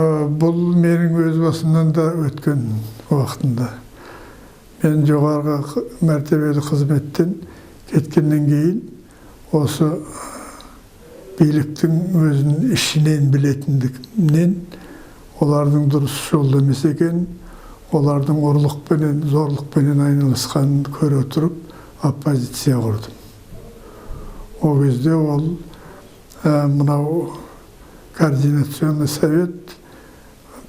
Бұл менің өз басымнан да өткен уақытында. Мен жоғарғы мәртебелі қызметтен кеткеннен кейін осы биліктің өзін ішінен білетіндігімнен, олардың дұрыс жолда емес екенін, олардың ұрлықпенен, зорлықпенен айналысқанын көре отырып, оппозиция құрдым. Ол кезде ол мынау Координационный совет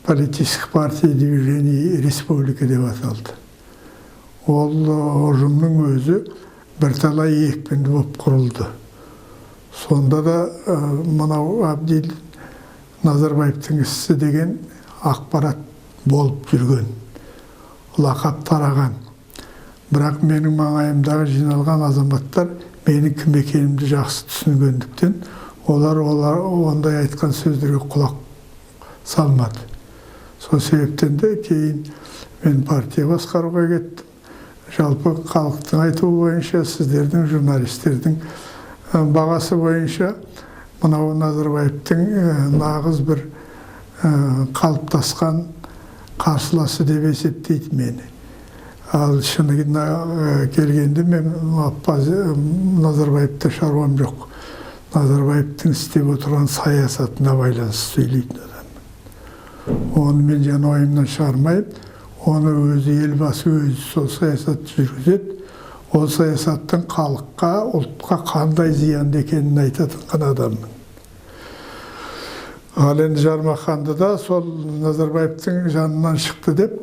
политических партий, движений республика деп аталды. Ол ұжымның өзі бірталай екпінді болып құрылды. Сонда да мынау Әбдил Назарбаевтың ісі деген ақпарат болып жүрген, лақап тараған. Бірақ менің маңайымдағы жиналған азаматтар менің кім екенімді жақсы түсінгендіктен, олар ондай айтқан сөздерге құлақ салмады. Сол себептен де кейін мен партия басқаруға кеттім. Жалпы халықтың айтуы бойынша, сіздердің, журналистердің бағасы бойынша, мынау Назарбаевтың нағыз бір қалыптасқан қарсыласы деп есептейді мені. Ал шынына келгенде, мен Назарбаевта шаруам жоқ. Назарбаевтың істеп отырған саясатына байланысты сөйлейтін адаммын. Оны мен жаңа ойымнан шығармаймын. Оны өзі, Елбасы өзі сол саясатты жүргізеді. Ол саясаттың халыққа, ұлтқа қандай зиянды екенін айтатын ғана адаммын. Ал енді Жармаханды да сол Назарбаевтың жанынан шықты деп,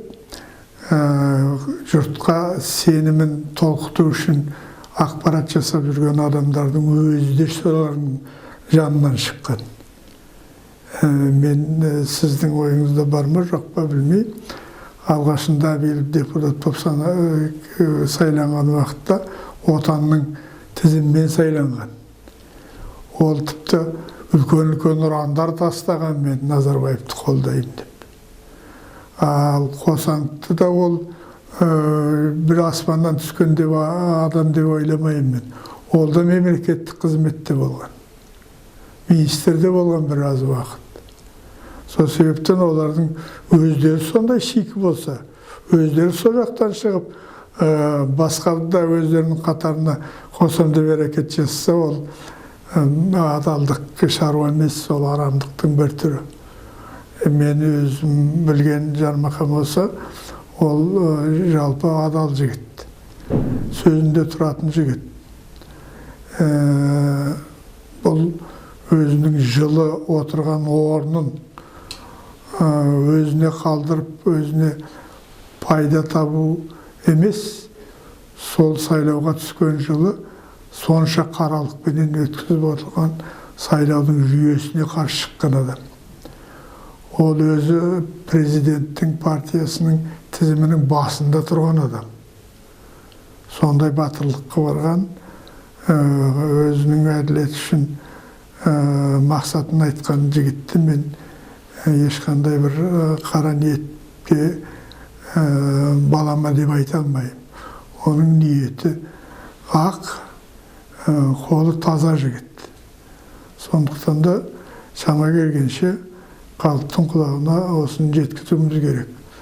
жұртқа сенімін толқыту үшін ақпарат жасап жүрген адамдардың өзі де солардың жанынан шыққан. Мен, сіздің ойыңызда бар ма, жоқ па, білмеймін, алғашында биліп депутат болып сайланған уақытта Отанның тізімімен сайланған. Ол тіпті үлкен үлкен ұрандар тастаған, мен Назарбаевты қолдаймын деп. Ал Қосановты да ол бір аспаннан түскен деп адам деп ойламаймын мен. Ол да мемлекеттік қызметте болған, министрде болған біраз уақыт. Сол себептен олардың өздері сондай шикі болса, өздері сол жақтан шығып, басқа да өздерінің қатарына қосам деп әрекет жасаса, ол адалдық шаруа емес, ол арамдықтың бір түрі. Мен өзім білген Жармахан болса, ол жалпы адал жігіт, сөзінде тұратын жігіт. Бұл өзінің жылы отырған орнын өзіне қалдырып, өзіне пайда табу емес, сол сайлауға түскен жылы сонша қаралықпенен өткізіп отырған сайлаудың жүйесіне қарсы шыққан адам. Ол өзі президенттің партиясының тізімінің басында тұрған адам. Сондай батырлыққа барған, өзінің әділет үшін мақсатын айтқан жігітті мен ешқандай бір қара ниетке балама деп айта алмаймын. Оның ниеті ақ, қолы таза жігіт. Сондықтан да шама келгенше халықтың құлағына осыны жеткізуіміз керек.